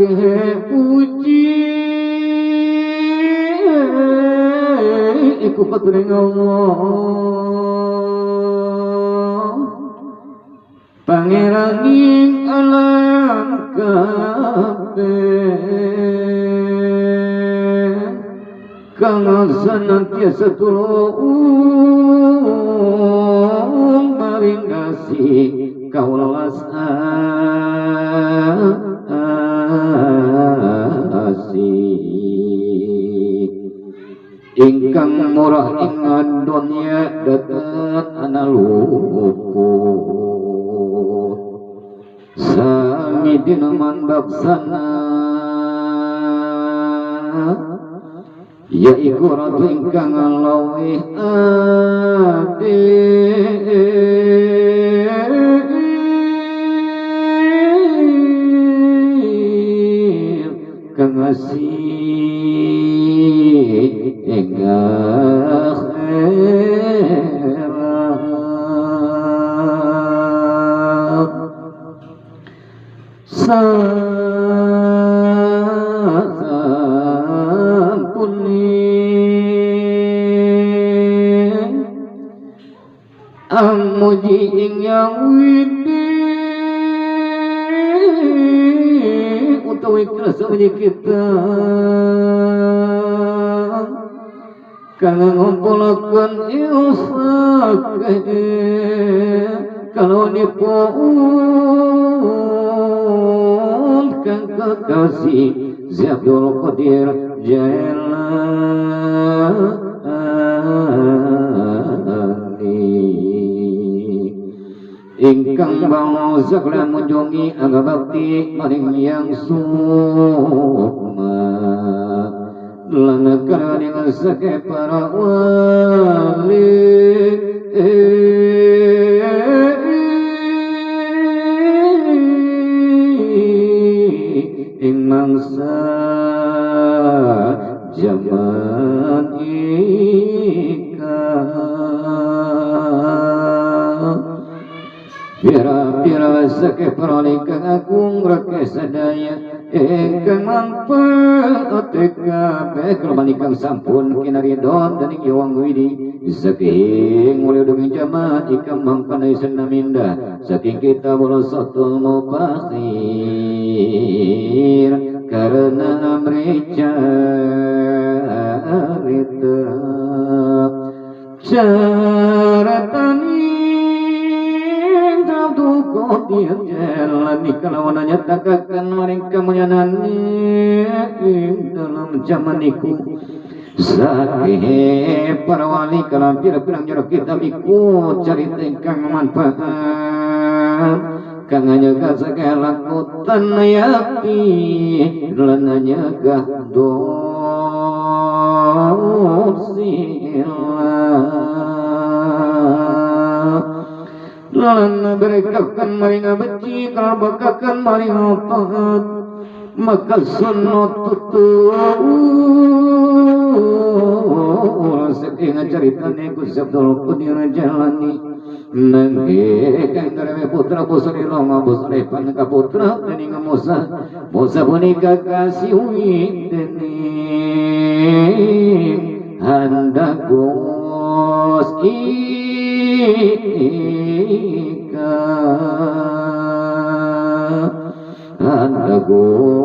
akeh puji iku patring Allah Pangeran ing alam kabeh kang senantiasa tulung maring kasih kaulas asih ingkang murah ing donya datan ana luput sami dina man baksana yaiku ratu ingkang lawih adil kang asih ing akhirat sampuni amuji ing yang widi utawi kersa kita kang ngumpulaken ilsake kalonipun kang kekasih Abdul Qadir Jailani ingkang bangsa saklan munjungi agabakti maring yang sukma lan karani sake para wali ing mangsa jaman ika pira-pira sake para ingkang agung reke sadaya ingkang manfaat kabeh kalawan ingkang sampun kinaridon dening Hyang Widi saking mulya duging jamaah ingkang mangkana senaminda saking kita bolosatul mufakhir karena amri carita caratani Abdul Qadir Jailani kalawan nyatakaken maring kamulyane ing dalam jaman iku saking para wali kalam pirang-pirang jero kitab iku carita ingkang manfaat kang nyegah segala lakutan yakti lan nyegah dorsila lan berkakan maring beci kalbakakan maring taat maka sunnah tutur saking caritane Gusti Abdul Qadir Jailani nangge kang dareme putra busri longa busri panka putra dening Musa Musa punika kasih dening handagos ika handagos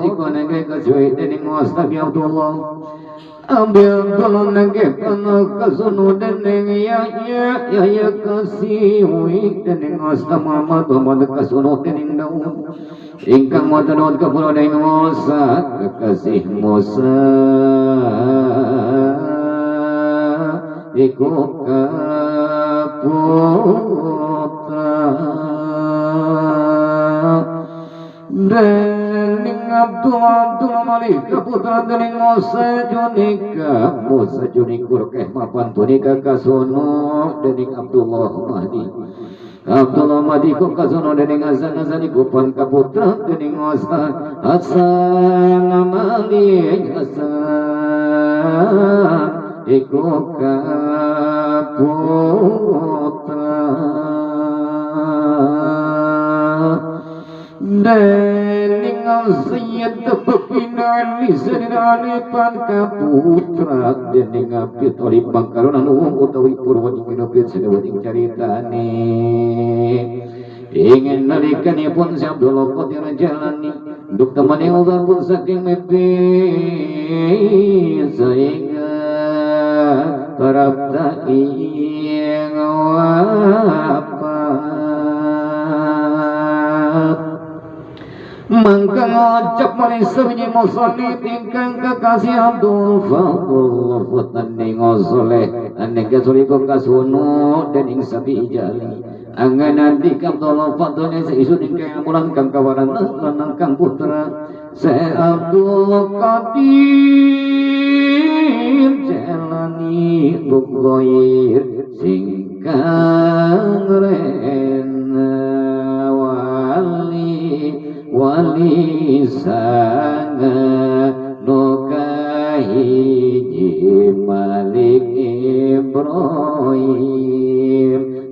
iku nangge kasih dening Musa Abdullah ambil tolong nangge kasunu dening Yahya Yahya kasih dening Musa Muhammad Muhammad kasunu dening Daud ingkang wonten kepula dening Musa kekasih Musa iku kaputra dening Abdul Malik kaputra dening Musa Junika Musa Junikur keh mapan punika kasono dening Abdullah Mahdi Abdullah Mahdi ku kasono dening Hasan Hasan iku pan kaputra dening Musa Hasan Malik Hasan iku kaputra dening Sayyid bin Ali Sayyid Ali pan kaputra dening Abi Thalib mangkaron anu utawi purwa ing pinupit sedaya caritane ingin nalikanipun si Abdullah Qadir jalani duk temani Allah pun saking mimpi sehingga terapta ing wafat mangka ngocap maring sawiji musannif ingkang kekasih Abdul Fadl putane ngozoleh ane kasuliko kasunu dening sabi jali angan di Abdul Fadl seisun ingkang mulang kang kawaran lanang kang putra Se Abdul Qadir jalani bukhoir singkang rena wali wali sanga nukahiji Malik Ibrahim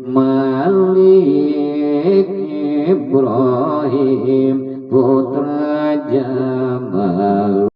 Malik Ibrahim putra